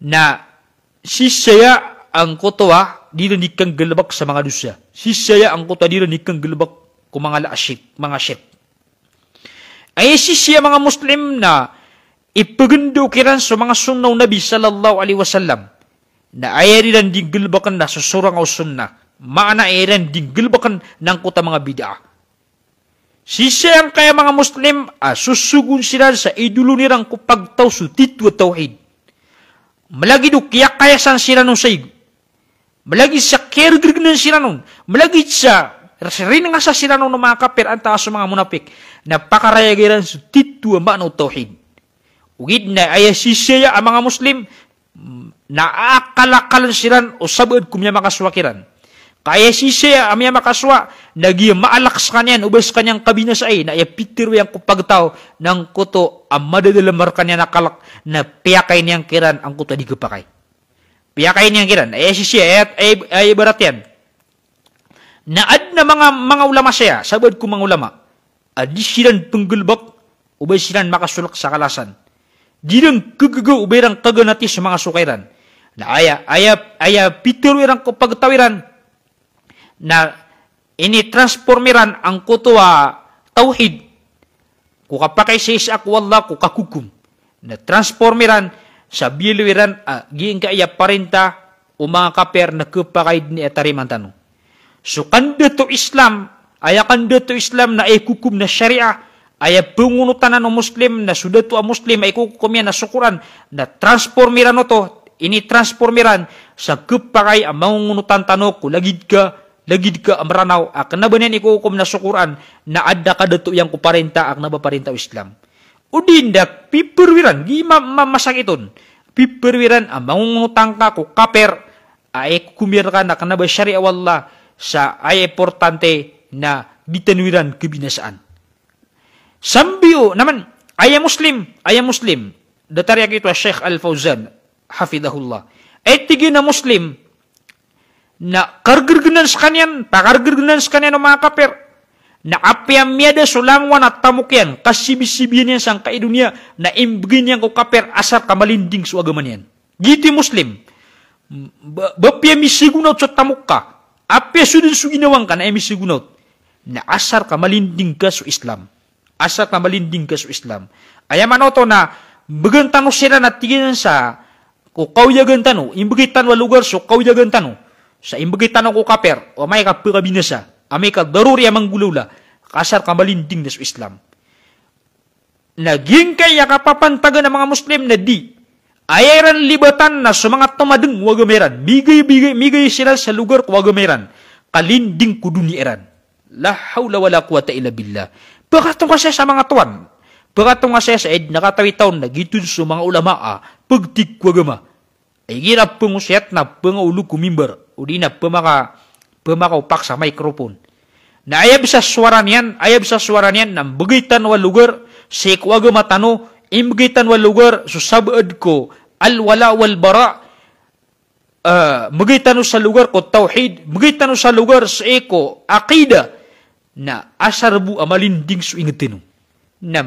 Na sisii aya angkoto a di iran di kanggalbk sa manga dosa. Sisii aya angkoto a di iran di kanggalbk ko manga la-, shirk, manga shirk. Aya sisii a manga Muslim na ipagndao kiran so manga sunnah o Nabi sallallahu alaihi wasallam. Na aya di iran di nggalbkn na so sorang o sunnah. Maana aya iran di nggalbkn na angkoto a manga bid'ah. Sii sa angkaya manga Muslim a sosogoon siran sa idolon iran ko pagtaw so titho a tawhid. Malagid o kiyakayasan siran o saig. Malagid sa kiyargrgnan siran on. Malagid sa rinngasa siran on o manga kapir antaa so manga munapik. Na pakarayag iran so titho a maana o tawhid. Ogaid na aya sii saya a manga Muslim, na akalakalan siran o sabaad ko miyamakasowa kiran. Ka aya sii saya a miyamakasowa, na giya maalak skaniyan o ba skaniyan kabinasaai, na aya pitharo iyan ko pagtaw, na angkoto a madadalam rkaniyan a kalk, na piyakay niyan kiran angkoto a di khapakay. Piyakay niyan kiran. Aya sii saya, aya, aya, aya ibarat iyan. Na adn a manga, manga ulama saya, sabaad ko manga ulama a di siran pnggalbk o ba siran makasolk sa kalasan. Di iran kagaga o ba iran kaganati so manga soka iran. Na aya, aya, aya pitharo iran ko pagtaw iran na initransform iran angkoto a tawhid ko kapakaisaisa ko Allah ko kakokom. Na transform iran sa biyaloy iran a giyangkaya parinta o manga kapir na khapakay dn i a tarimaan tano. So kandato Islam, aya kandato Islam na ikokom na sharia, aya pangonotanan o Muslim na so dato a Muslim a ikokom iyan na so Qur'an, na transform iran oto, initransform iran sa khapakay a mangongonotan tano ko lagid ka, lagid ka a Mranaw a kna ba niyan ikokom na so Qur'an, na adn a kadato iyan ko parinta a kna ba parinta o Islam. O di nda piparo iran, di ma, ma, masakit on. Piparo iran a mangongonotan ka ko kapir a ikokom iran ka na kna ba sharia o Allah sa aya importante na di tano iran khabinasaan. Sambiyo naman, aya Muslim, aya Muslim. Datar iyan giyoto a Sheikh Al-Fawzan, hafidhahullah. Aya tig iyan a Muslim, na kargrgnan skaniyan, pakargrgnan skaniyan o manga kapir. Na apiya miyada so langowan a tamok iyan, kasibisibiyan iyan sangkai doniya, na imbgay niyan ko kapir asar ka malinding so agama niyan. Giyoto i Muslim. Ba, ba apiya misagonaot so tamok ka, apiya so dn so ginawa ngka na aya misagonaot, na asar ka malinding ka so Islam. Asar ka malinding ka so Islam. Aya maana oto na mbgan tano siran a tig iyan sa ko kaoyagan tano, imbgay tano a logar so kaoyagan tano. Sa imbgay tano ko kapir, o amay ka pkabinasa, amay ka darori a manggolawla, ka asar ka malinding na so Islam. Na giyangkaya kapapantagan a manga Muslim na di aya iran libatan na so manga tomadng o agama iran. Migay, migay, migay siran sa logar ko agama iran. Ka linding ko doniya iran. La hawla wala quwwata illa billah. Pkatonga saya sa manga towan. Pkatonga saya sa id na katawi taon na giyoto so manga ulama a pagtig ko agama. Igira pngosiyat na pngaolo ko mimbar, odi na pmaka, pmakaopak sa microphone. Na aya bs a sowara niyan, aya bs a sowara niyan na mbgay tano a logar sii ko agama tano, imbgay tano a logar so sabaad ko al-wala wal-bara, eh, mbgay tano sa logar ko tawhid, mbgay tano sa logar sii ko aqida, na asar bo a malinding so ingd tano. Na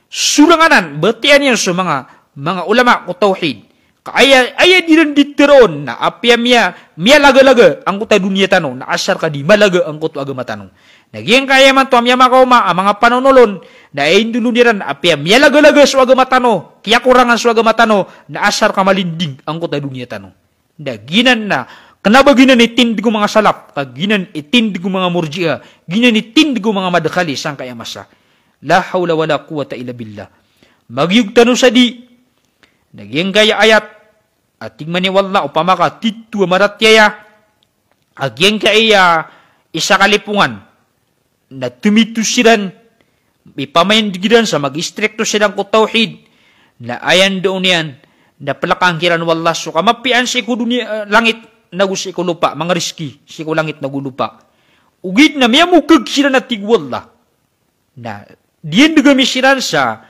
sorangan anan, batiya niyan so manga, manga ulama ko tawhid. Ka aya, aya di ran di tharoon, na apiya miya, miyalagalaga angkoto a doniya tano, na asar ka di malaga angkoto a agama tano. Na giyangkaya imanto a miyamakaoma a manga panonolon, na aya indolon iran, apiya miyalagalaga so agama tano, kiyakorangan so agama tano, na asar ka malinding angkoto a doniya tano. Na giyanan na kna ba giyanan i tindg o manga salaf, ka giyanan i tindg o manga Murji'ah, giyanan i tindg o manga Madkhali sangkaya masa. La hawla wala quwwata illa billah. Magiyog tano sa di na giyangkaya ayat a tig mambo o Allah, opama ka titho a maratiyaya a giyangkaya isa kalipongan na tomito siran, ipamaindg iran sa mag-istrikto siran ko tawhid, na aya ndao niyan na plkaan kiran o Allah so kamapiyaan sii ko doniya, eh, langit, nago sii ko lopa, manga rizki sii ko langit nago lopa. Ogaid na miyamokhag siran a tig o Allah. Na diyandg ami siran sa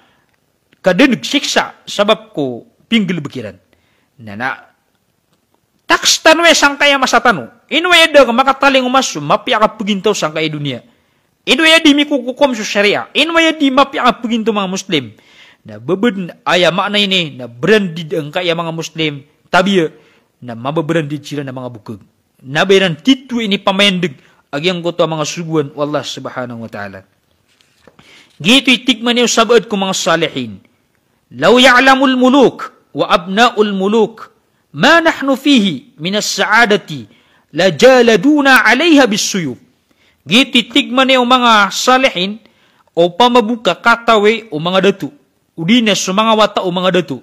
kadan'g siksa sabap ko pinggalbk iran. Na, na, taks tano aya sangkaya masa tano. Ino aya da ka makatalingoma so mapiya ka pagintaw sangkaya doniya. Ino aya di mikokokom so sharia. Ino aya di mapiya ka pagintaw manga Muslim. Na ba badn aya maana ini, na branded angkaya manga Muslim, tabiya, na mababranded siran a manga bokhag. Na ba iran titho a inipamaindg a giyangkoto a manga sogoan o Allah subhanahu wa ta'ala. Giyoto i tig mambo o sabaad ko manga salihin. Law ya'lamul muluk wa abna'ul muluk ma nahnu fihi minas sa'adati lajaladuna 'alayha bis suyuf. Giyoto i tig mambo o manga salihin, opama bo ka katawi o manga dato, odi na so manga wata o manga dato,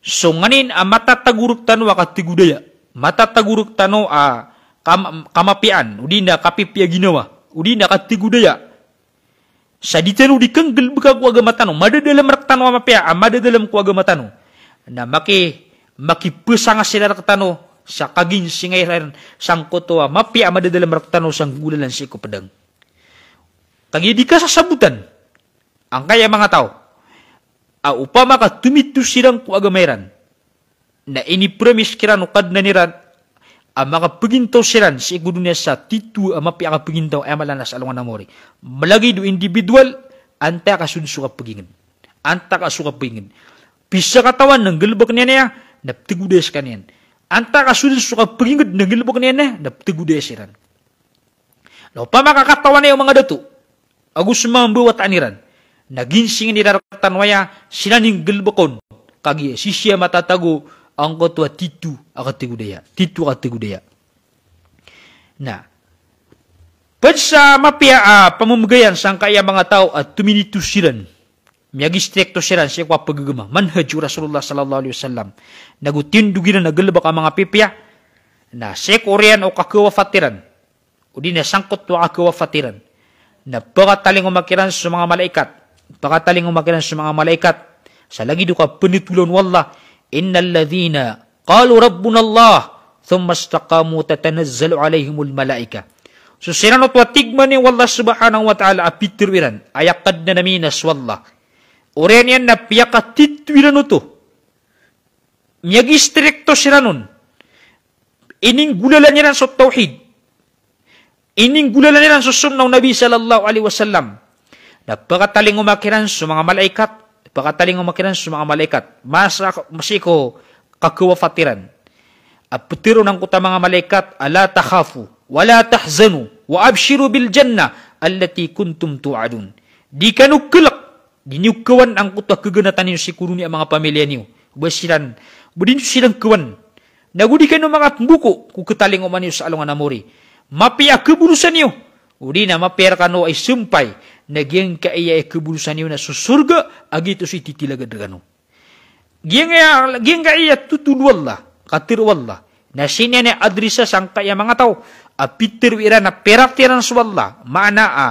so nganin a matatago rektano a kategodaya, matatago rektano a kam-, kamapiyaan, odi na kapipiya ginawa, odi na kategodaya. Sa di tano di kanggalebeka ko agama tano, madadalem rektano a mapiya, a madadalem ko agama tano. Na maki-, makipesanga siran rektano sa kaginsinga iran sangkoto a mapiya a madadalem rektano sa nggolalan sii ko pedang. Kagiya di kasasabotan angkaya manga taw a opama ka tomito siran ko agama iran, na inipromise kiran o Kadnan iran a makapegintaw siran sii ko doniya sa tito a mapiya a kapegintaw, aya maana na sa alongan a mori. Malagid o individual, antaa ka so den so kapeginged. Antaa ka so kapeginged. Pisa katawan na nggalebeken iyan aya, na petegodaya sekaniyan. Antaa ka so den so kapeginged na nggalebeken iyan aya, na petegodaya siran. Na opama ka katawan aya o manga dato ago so manga mbawataan iran, na ginsingan iran rektano aya, siran i nggalebeka on, kagiya sii siya matatago angkoto a tito a kategodaya, tito a kategodaya. Na ped sa mapiya a pamemegayan sangkaya manga taw a tominito siran, miyagistrikto siran sii ko a pegegema, manhaj o Rasulullah sallallahu alaihi wasallam. Na go tindog iran a galebek a manga pipiya, na sii ko oriyan o kakawafat iran, odi na sangkoto a kakawafat iran, na pakatalingoma kiran so manga malaikat, pakatalingoma kiran so manga malaikat sa lagid o kapenotholan o Allah, "Innal ladhina qalu rabbuna Allah, thumma istaqamu tatanazzalu alaihimul malaikah." So siran oto a tig mambo o Allah subhanahu wa ta'ala a pitero iran, aya Kadnan ami na so Allah. Oriyan iyan na piyakatito iran oto. Miyagistrikto siran on. Ininggolalan iran so tawhid. Ininggolalan iran so sunnah o Nabi sallallahu alaihi wasallam. Na pakatalingoma kiran so manga malaikat, pakatalingoma kiran so manga malaikat. Masa, masa ko kakawafat iran. A petero angkoto a manga malaikat, "Ala takhafu, wa la tahzanu, wa abshiru bil jannah allati kuntum tu'adun." Di kano kelek, di niyo kawan angkoto a kaganatan iyo sii ko doniya a manga pamiliya niyo. Ba siran, ba di niyo siran kawan. Na go di kano makapemboko ko ketalingoma niyo sa alongan a mori. Mapiya a kabolosan iyo. Odi na mapiya rekano a isempay na giyangkaya a kabolosan iyo na so sorga a giyoto so ititilagad rekano. Giyangkaya, giyangkaya totol o Allah, katero o Allah. Na sii niyan adrisa sangkaya manga taw a pitero iran a piyaratiyaya iran so Allah. Maana a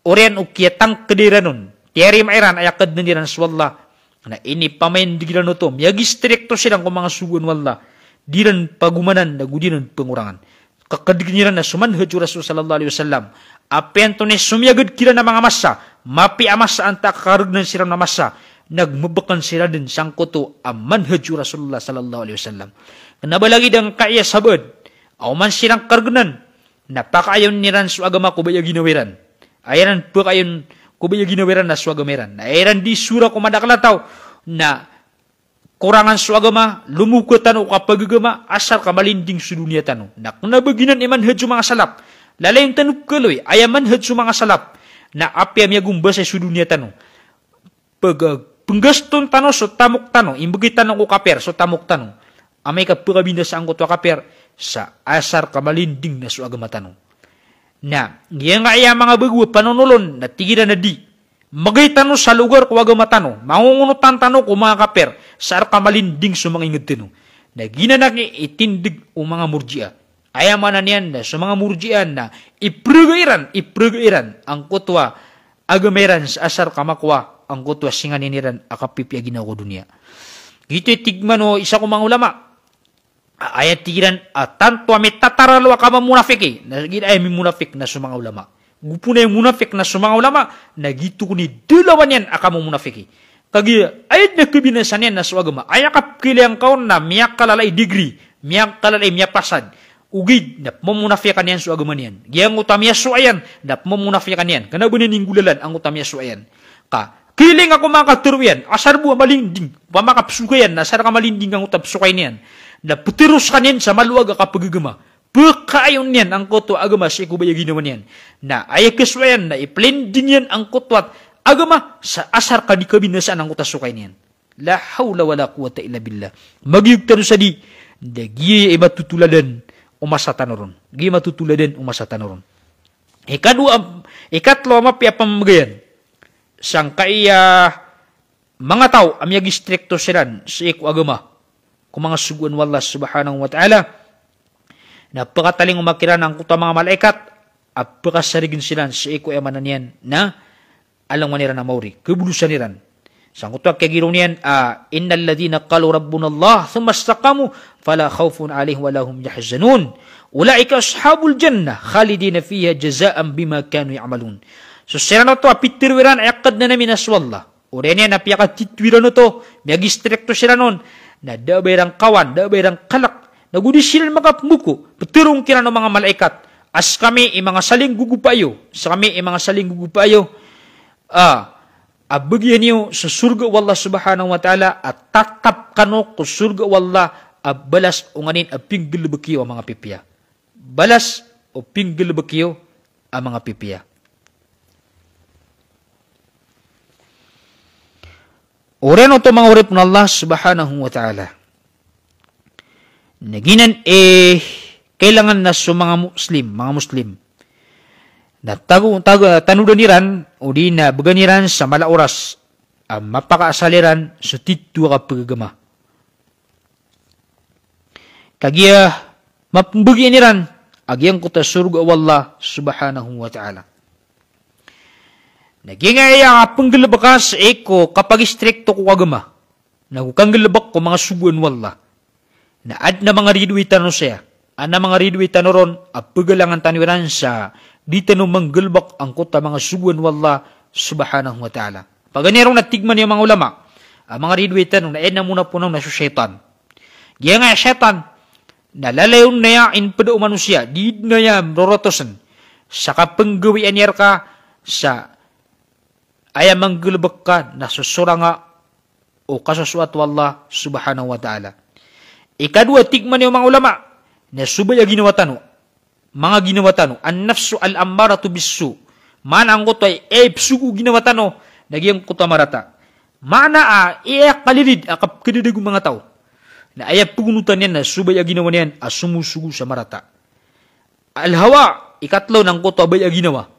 oriyan o kiyatangkeda iran on, tiyarima iran aya Kadnan iran so Allah, na inipamaindeg iran oto, miyagistrikto siran ko manga sogoan o Allah, di iran pagomanan, na go di iran pengorangan. Kakedegen iran na so manhaj o Rasul sallallahu alaihi wasallam. Apiya antonaa i somiyagad kiran a manga masa, mapiya a masa antaa ka karegnan siran a masa, na gmebeken siran den sangkoto a manhaj o Rasulullah sallallahu alaihi wasallam. Kena ba lagid angkaya sabaad a oman siran karegnan, na pakaayon iran so agama ko baya ginawa iran. Aya iran pakaayon ko baya ginawa iran na so agama iran. Na aya iran di sora ko madakel a taw na korangan so agama, lomoko tano ko kapagagama, asar ka malinding so doniya tano. Na kena ba giyanan i manhaj o manga salaf. Lalayon tano kaloy, aya manhaj o manga salaf na apiya miyagombasay so doniya tano, pega-, penggaston tano so tamok tano, imbegay tano ko kapir so tamok tano. Amay ka pekabinasa angkoto a kapir, sa asar ka malinding na so agama tano. Na giyangkaya manga bago a panonolon na tig iran a di. Magay tano sa logar ko agama tano, mangongonotan tano ko manga kapir, sa reka malinding so manga inged tano. Na giyanan i itindeg o manga Murji'ah. Aya maana niyan na so manga Murji'ah na iprega iran, iprega iran angkoto a agama iran sa asar ka makowa angkoto a singanin iran a kapipiya ginawa ko doniya. Giyoto i tig man o isa ko manga ulama. A-, aya tig iran a tanto a mitataralo a kamamunafiki, na giya aya mimunafik na so manga ulama. Gopo na aya munafik na so manga ulama, na giyoto kon i dalawa niyan a kamamunafiki. Kagiya aya den a kabinasa niyan na so agama. Aya kapkilay angka on na miyakalala i degree, miyakalala i miyapasad. Ogaid na pemamunafikan iyan so agama niyan. Giyangkoto a miyasowa iyan na pemamunafikan iyan. Kena ba niyan inggolalan angkoto a miyasowa iyan. Ka, kiling ako manga katero iyan, asar bo a malinding, opama ka pesoka iyan, na asar ka malinding angkoto a pesoka iyan. Na petero sekaniyan sa malo a kapagagama. Pekaayon iyan angkoto a agama sii ko baya ginawa niyan. Na aya kesowa iyan, na ipelinding iyan angkoto a agama sa asar ka di kabinasaan angkoto a soka iyan. La hawla wala quwwata illa billah. Magiyog tano sa di, da giya i matotoladan o masa tano ron. Giya i matotoladan o masa tano ron. Ikadowa, ikatlo a mapiya a pamamagayan. sangkaya manga taw a miyagistrikto siran sii ko agama ko manga sogoan o Allah subhanahu wa ta'ala, na pakatalingoma kiran angkoto a manga malaikat a pakasarign siran sii ko aya maana niyan na alongan iran a maori, kabolosan iran. Sangkoto a kiyagiraw niyan a, "Innal ladhina qalu rabbunallah thumma istaqamu fala khawfun alayhim wa lahum yahzanun. Ulaika ashabul jannah khalidina fiha jazaan bima kanu ya'malun." So siran oto a pitharo iran a aya kadnan ami na so Allah. Oriyan iyan a piyakatitho iran oto, miyagistrikto siran on, na da a ba iran kawan, da a ba iran kalk, na go di siran makapmboko, ptharoon kiran o manga malaikat a skami i manga salinggogopa iyo, skami i manga salinggogopa iyo, a, a bagian iyo so sorga o Allah subhanahu wa ta'ala, a tatap kano ko sorga o Allah a balas o nganin a pinggalbk iyo a manga pipiya. Balas o pinggalbk iyo a manga pipiya. Oriyan oto manga oripn o Allah subhanahu wa ta'ala. Na giyanan i kailangan na so manga Muslim, manga Muslim, na tago, tago, tanodan iran, odi na bgan iran sa mala a oras a mapakaasal iran so titho a kapagagama. Kagiya mapmbagian iran a giyangkoto a sorga o Allah subhanahu wa ta'ala. Na giyangkaya a pnggalbka sii ko kapagistrikto ko agama, na go kanggalbk ko manga sogoan o Allah, na adn a manga ridoay tano saya, adn a manga ridoay tano ron a pgalangan tano iran sa di tano manggalbk angkoto a manga sogoan o Allah subhanahu wa ta'ala. Paganay ron na tig man iyan o manga ulama a manga ridoay tano na aya na mona poon na so shaytan. Giyangkaya shaytan na lalayon aya in pd o manosiya, di dn aya rorotosan sa kapnggawii niyan rka sa aya manggalbk ka na so sorang o kasosoat o Allah subhanahu wa ta'ala. Ikadowa, tig man iyan o manga ulama, na so baya a ginawa tano, manga ginawa tano, an-nafsu al-ammaratu bis-su'. Maana angkoto a ipsogo o ginawa tano na giyangkoto a marata. Maana a, aya kalilid a kapkadadg o manga taw na aya pagonotan iyan na so baya a ginawa niyan a somosogo sa marata. Al-hawa, ikatlo, na angkoto a baya a ginawa,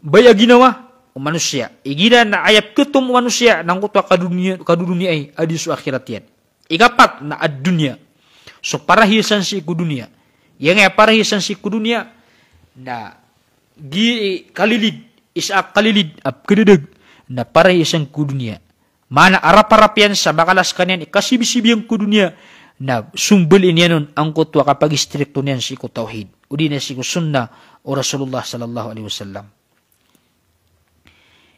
baya a ginawa o manosiya. Igira na aya pkhatom o manosiya na angkoto a kadoniya, kadodoniyaay a di so akhirat iyan. Ikapat na ad-dunya, so parahiyasan sii ko doniya. Giyangkaya parahiyasan sii ko doniya na gi-, kalilid, isa a kalilid a pkadadg na parahiyasan ko doniya. Maana a raparap iyan sa makala skaniyan i kasibisibiyan ko doniya, na sombalin iyan on angkoto a kapagistrikto niyan sii ko tawhid odi na sii ko sunnah o Rasulullah sallallahu alaihi wasallam.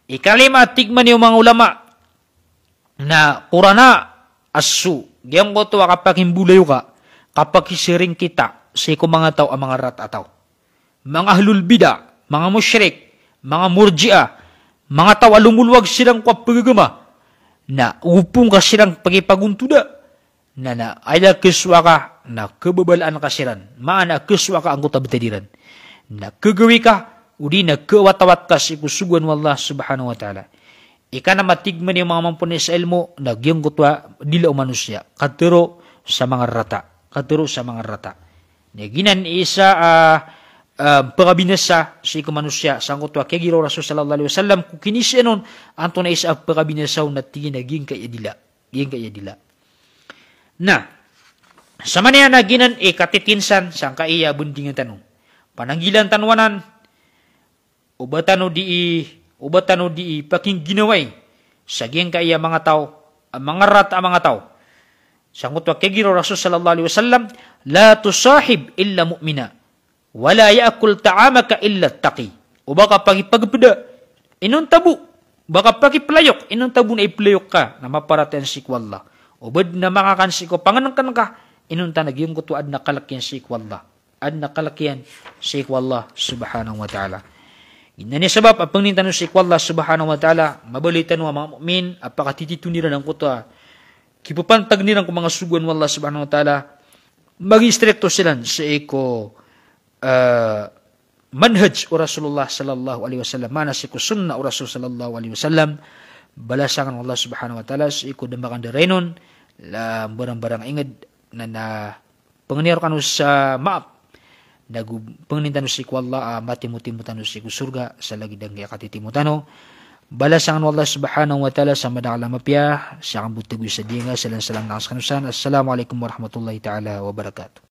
Ikalima, tig man iyan o manga ulama, na qurana as-su', giyangkoto a kapakimbolayoka, kapakisaringkita sii ko manga taw a manga rarata a taw. Manga ahlul bid'ah, manga mushrik, manga murji'ah, manga taw a lomolowag siran ko pagagama, na opong ka siran pakipagontoda, na, na aya kasowa ka na kababalaan ka siran, maana kasowa ka angkoto a btad iran, na kagawii ka odi na kawatawat ka sii ko sogoan o Allah subhanahu wa ta'ala. Ikanam a tig man iyan o manga mampoon sa ilmo na giyangkoto a dila o manosiya, katharo sa manga rarata, katharo sa manga rarata. Na giyanan i isa a, a, pkabinasa sii ko manosiya sangkoto a kiyagiraw o Rasul sallallahu alaihi wasallam ko kinisaan on, antonaa i isa a pkabinasa on, na tig iyan a giyangkaya dila, giyangkaya dila. Na samanaya na giyanan i katitinsan sangkaya bndingan tano, pananggilaan tano anan, o ba tano dii, o ba tano dii pakingginawai sa giyangkaya manga taw a manga rarata a manga taw. Sangkoto a kiyagiraw o Rasul sallallahu alaihi wasallam, "La tusahib illa mu'mina, wa la ya'kul ta'amaka illa taqi." O ba ka pakipagpda inonta bo, o ba ka pakiplayok inonta bo na iplayok ka na maparatiyaya sii ko Allah. O ba dn a makakan sii ko pangnngkn ka inonta na giyangkoto a adn a kalk iyan sii ko Allah, adn a kalk iyan sii ko Allah subhanahu wa ta'ala. Giyanan i sabap a pangnin tano sii ko Allah subhanahu wa ta'ala, mabalay tano a manga mu'min a pakatitithoon iran angkoto a kipapantag iran ko manga sogoan o Allah subhanahu wa ta'ala, magistrikto siran sii ko, eh, manhaj o Rasulullah sallallahu alaihi wasallam, maana sii ko sunnah o Rasul sallallahu alaihi wasallam. Balasan kano o Allah subhanahu wa ta'ala sii ko dn a makandarain on, la mbarangbarang ingd na, na pangnin rkano sa maap, nago pangnin tano sii ko Allah a matimotimo tano sii ko sorga sa lagid angkaya katitimo tano. Balasan o Allah subhanahu wa ta'ala sa madakl a mapiya, sa kambotog o isa dn a salam, salam na skano san. Assalamu alaikum warahmatullahi ta'ala wabarakatuh.